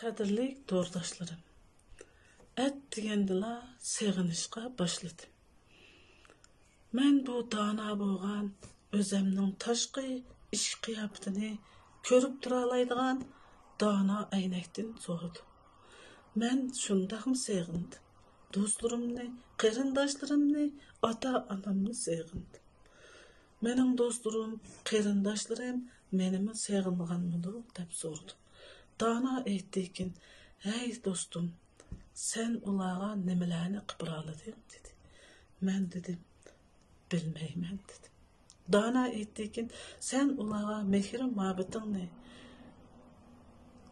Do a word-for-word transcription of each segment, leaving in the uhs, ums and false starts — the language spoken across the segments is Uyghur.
قەدىرلىك تورداشلىرىم، ئەتىگەندىلا سېغىنىشقا باشلىدىم. مەن بۇ دانا بولغان، ئۆزەمنىڭ تاشقى ئىچكى قىياپىتىنى كۆرۈپ تۇرالايدىغان دانا ئەينەكتىن سورىدىم. مەن شۇنداقمۇ سېغىندىم؟ دوستلىرىمنى، قېرىنداشلىرىمنى، ئاتا-ئانامنى سېغىندىم. مېنىڭ دوستلىرىم، قېرىنداشلىرىم مېنىمۇ سېغىنغانمىدۇ دەپ سورىدىم. دانا ئېيتتىكىن، ھەي دوستۇم، سەن ئۇلارغا نېمىلەرنى قىلىپ بېرەلىدىڭ؟ دېدى. مەن دېدىم، بىلمەيمەن دېدىم. دانا ئېيتتىكىن، سەن ئۇلارغا مېھرى مۇھەببىتىڭنى،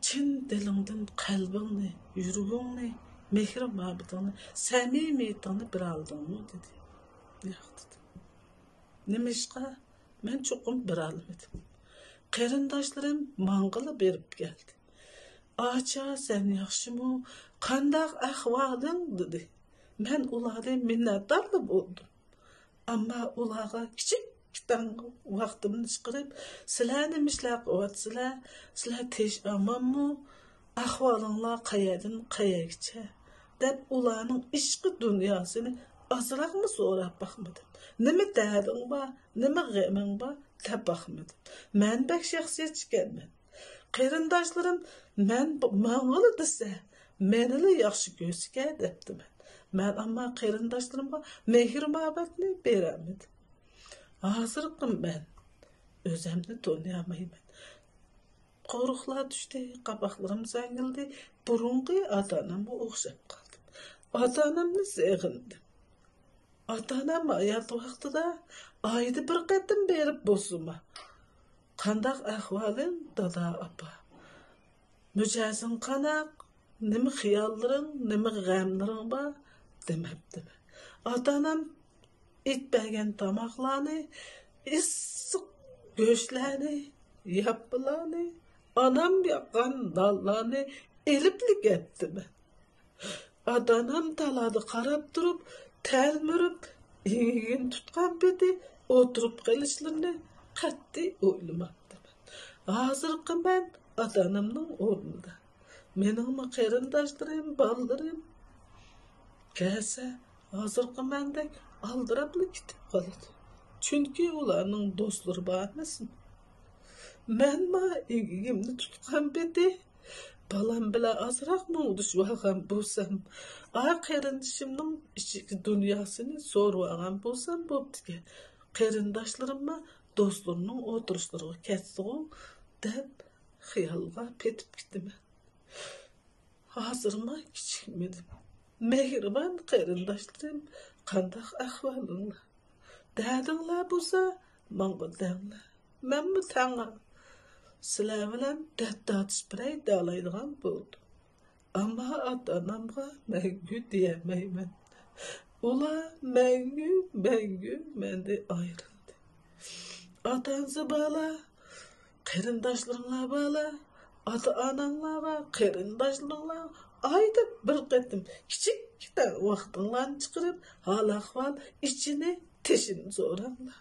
چىن دىلىڭدىن قەلبىڭنى، يۈرىكىڭنى، مېھرى مۇھەببىتىڭنى، سەمىمىيىتىڭنى بېرەلىدىڭمۇ دېدى. ياق دېدىم. نېمىشقا؟ مەن چوقۇم بېرەلمىدىم. قېرىنداشلىرىم ماڭغىلى بېرىپ كەلدى. ئاچا، سەن ياخشىمۇ؟ قانداق ئەھۋالىڭ؟ دېدى. مەن ئۇلاردىن مىننەتدارلا بولدۇم. ئەمما ئۇلارغا كىچىككىنە ۋاقتىمنى چىقىرىپ، سىلەر نېمە ئىشلار قىلىۋاتىسىلەر؟ سىلەر تىنچ ئامانمۇ؟ ئەھۋالىڭلار قەيەردىن قەيەرگىچە؟ دەپ ئۇلارنىڭ ئىچكى دۇنياسىنى ئازراقمۇ سوراپ باقمىدىم. نېمە دەردىڭ بار، نېمە غېمىڭ بار دەپ باقمىدىم. مەن بەك شەخسىيەتچىكەنمەن. قېرىنداشلىرىم مەن ب-، ماڭىلا دېسە، مېنىلا ياخشى كۆرسىكە دەپتىمەن. مەن ئەمما قېرىنداشلىرىمغا مېھىر-مۇھەببەتنى بېرەلمىدىم. ھازىرقى مەن ئۆزۈمنى تونۇيالمايمەن. قورۇقلار چۈشتى، قاپاقلىرىم زەڭگىلدى، بۇرۇنقى ئاتا-ئانامغا ئوخشاپ قالدىم. ئاتا-ئانامنى سېغىندىم. ئاتا-ئانام ھايات ۋاقتىدا ئايدا بىر قېتىم بېرىپ بولسىمۇ، قانداق ئەھۋالىڭ، دادا، ئاپا؟ مىجەزىڭ قانداق؟ نېمە خىياللىرىڭ، نېمە غەملىرىڭ بار؟ دېمەپتىمەن. ئاتا-ئانام ئېتىپ بەرگەن تاماقلارنى، ئىسسىق گۆشلەرنى، ياپپىلارنى، ئانام ياققان نانلارنى ئېلىپلا كەپتىمەن. ئاتا-ئانام تالادا قاراپ تۇرۇپ، تەلمۈرۈپ، ئىگىنى تۇتقان پېتى ئولتۇرۇپ قېلىشلىرىنى قەتئىي ئويلىماپتىمەن. ھازىرقى مەن ئاتا-ئانامنىڭ ئورنىدا. مېنىڭمۇ قېرىنداشلىرىم، بالىلىرىم كەلسە، ھازىرقى مەندەك ئالدىراپلا كېتىپ قالىدۇ. چۈنكى ئۇلارنىڭ دوستلىرى بار ئەمەسمۇ؟ مەنما ئىگىمنى تۇتقان پېتى بالام بىلەن ئازراق مۇڭدىشىۋالغان بولسام، ئا قېرىندىشىمنىڭ ئىچكى دۇنياسىنى سورىۋالغان بولسام بوپتىكەن. قېرىنداشلىرىممۇ دوستلىرىنىڭ ئولتۇرۇشلىرىغا كەتسىغۇ دەپ خىيالغا پېتىپ كېتىمەن. ھازىرمۇ كېچىكمىدىم. مېھرىبان قېرىنداشلىرىم، قانداق ئەھۋالىڭلار؟ دەردىڭلار بولسا، ماڭا دەڭلار. مەنمۇ تەڭ سىلەر بىلەن دەرد تارتىشىپ بېرەي دەۋالايدىغان بولدۇم. ئەمما ئاتا-ئانامغا مەڭگۈ دېيەلمەيمەن. ئۇلار مەڭگۈ، مەڭگۈ مەندىن ئايرىلدى. ئاتا-ئانىسى بارلار، قېرىنداشلىرىڭلار بارلار، ئاتا-ئاناڭلار بار، قېرىنداشلىرىڭلار، ئايدا بىر قېتىم كىچىككىنە ۋاقتىڭلارنى چىقىرىپ، ھال-ئەھۋال، ئىچىنى، تېشىنى سوراڭلار.